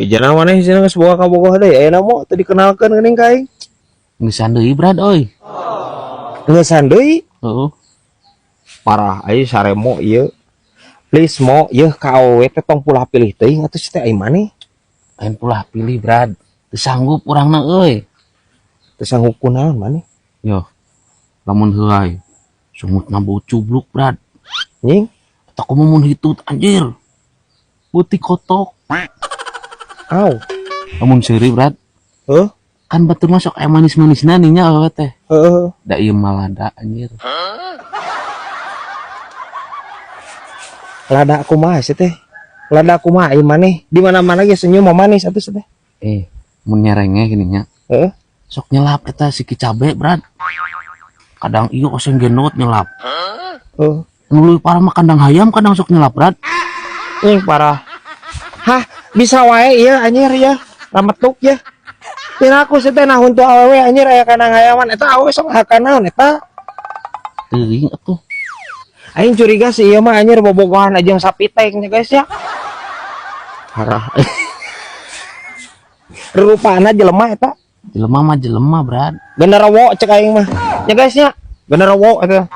Ijana maneh cenah geus boga kabogoh deui, ayeuna mo teu dikenalkeun geuning ka aing. Ngeusan deui, Brad, euy. Ngeusan deui? Heeh. Parah aing saremo ieu. Please mo, yeuh ka awewe teh tong pulah pilih teuing atuh teh ai maneh. Lain pulah pilih, Brad. Teu sanggup urangna euy. Teu sanggup kunaon maneh? Yo. Lamun heuay sungutna bau cubluk, Brad. Nying. Atau kumaha mun hitut, anjir. Beutik kotok. Aw. Lamun seuri, Brad. Heuh? Kan batur masuk aya manis-manisna nih nya awewe teh. Heeh. Da ieu mah lada, anjir. Lada kumaha sih teh? Lada kumaha ai maneh? Di mana-mana ge senyum mah manis atuh sih teh. Mun nyerenge gini nya. Heeh. Sok nyelap eta siki cabe, Brad. Kadang ieu oseng gendot nyelap. Heeh. Nu leuwih parah mah kandang hayam kadang sok nyelap, Brad. Ih, parah. Hah, bisa wae ieu anjir ya. Rametuk ya. Pira aku sih teh nah huntu awewe anjir aya kandang hayaman eta awewe sok hakan naon eta? Teuing atuh. Aing curiga sih ieu mah anjir bobogohan jeung sapi teh nya guys ya. Parah. Rupana jelema eta. Jelema mah jelema, Brad. Genderuwo cek aing mah. Ya guys ya. Genderuwo eta.